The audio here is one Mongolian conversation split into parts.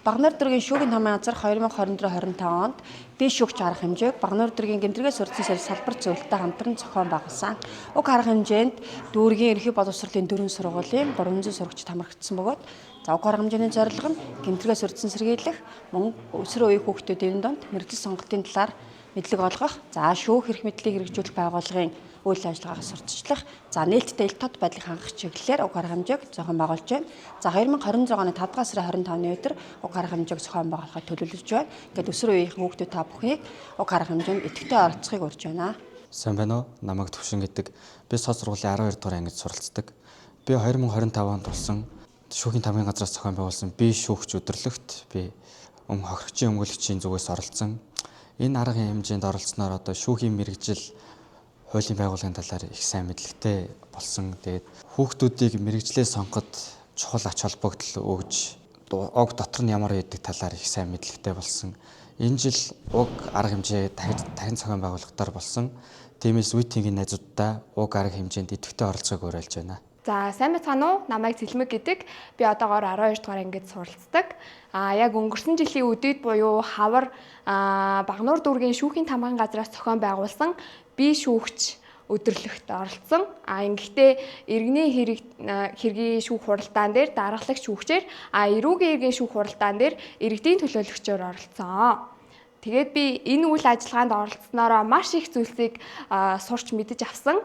Багануур дүүргийн шүүхийн томын газар 2024-25 онд би шүүгч арга хэмжээг Багануур дүүргийн гэмтрэгээс урдсан салбар зөвлөлтөй хамтран зохион байгуулсан. Уг арга хэмжээнд дүүргийн ерөнхий боловсролын дөрвөн сургуулийн 300 сурагчид хамрагдсан бөгөөд за уг арга хэмжээний зорилго нь гэмтрэгээс урдсан сэргийлэх, мөн өсвөр үеийн хүүхдүүдийн дунд мэргэжил сонголтын талаар мэдлэг олгох, за шүүх эрх мэдлийг хэрэгжүүлэх байгууллагын үйл ажиллагааг сурталчлах, за нээлттэй ил тод байдлыг хангах чиглэлээр уг арга хэмжээг зохион байгуулж байна. За 2026 оны 5 дугаар сарын 25-ны өдөр уг арга хэмжээг зохион байгуулахыг төлөвлөж байна. Ингээд өсвөр үеийн хүүхдүүд та бүхнийг уг арга хэмжээнд идэвхтэй оролцохыг урьж байна. Сайн байна уу? Намайг Төвшин гэдэг. Би соц сургуулийн 12 дугаар ангид суралцдаг. Би 2025 онд болсон шүүхийн тамгын газраас зохион байгуулсан би шүүгч өдөрлөгт би хохирогчийн өмгөөлөгчийн зүгээс оролцсон. Энэ арга хэмжээнд оролцсноор одоо шүүхийн мэргэжил хуулийн байгууллагын талаар их сайн мэдлэгтэй болсон. Тэгээд хүүхдүүдийг мэргэжлээ сонгоход чухал ач холбогдол өгж уг дотор нь ямар байдаг талаар их сайн мэдлэгтэй болсон. Энэ жил уг арга хэмжээ дахин зохион байгуулагдаар болсон. Тиймээс үеийн найзуудтай уг арга хэмжээнд идэвхтэй оролцоог уриалж байна. За сайн байцгаана уу? Намайг Цэлмэг гэдэг. Би одоогоор 12 дугаар ангид суралцдаг. Яг өнгөрсөн жилийн өдийд буюу хавар Багануур дүүргийн шүүхийн тамган газраас зохион байгуулсан би шүүгч өдөрлөгт оролцсон. Ингэхдээ иргэний хэргийн шүүх хуралдаан дээр даргалагч шүүгчээр, эрүүгийн иргэн шүүх хуралдаан дээр иргэдийн төлөөлөгчөөр оролцсон. Тэгээд би энэ үйл ажиллагаанд оролцсноороо маш их зүйлсийг сурч мэдэж авсан.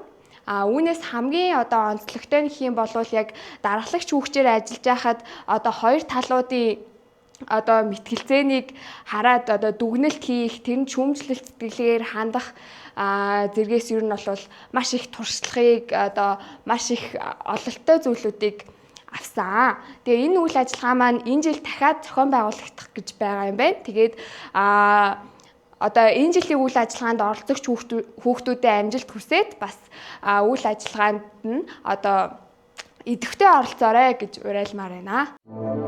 Үүнээс хамгийн одоо онцлогтой нь гэх юм бол яг даргалагч шүүгчээр ажиллаж байхад одоо хоёр талуудын одоо мэтгэлцээнийг хараад одоо дүгнэлт хийх, тэр нь шүүмжлэлт сэтгэлгээр хандах зэргээс ер нь бол маш их туршлагыг одоо маш их ололттой зүйлүүдийг авсан. Тэгээ энэ үйл ажиллагаа маань энэ жил дахиад зохион байгуулагдах гэж байгаа юм байна. Тэгээд одоо энэ жилийн үйл ажиллагаанд оролцогч хүүхдүүдэд амжилт хүсээд бас үйл ажиллагаанд нь одоо идэвхтэй оролцоорой гэж уриалмаар байна.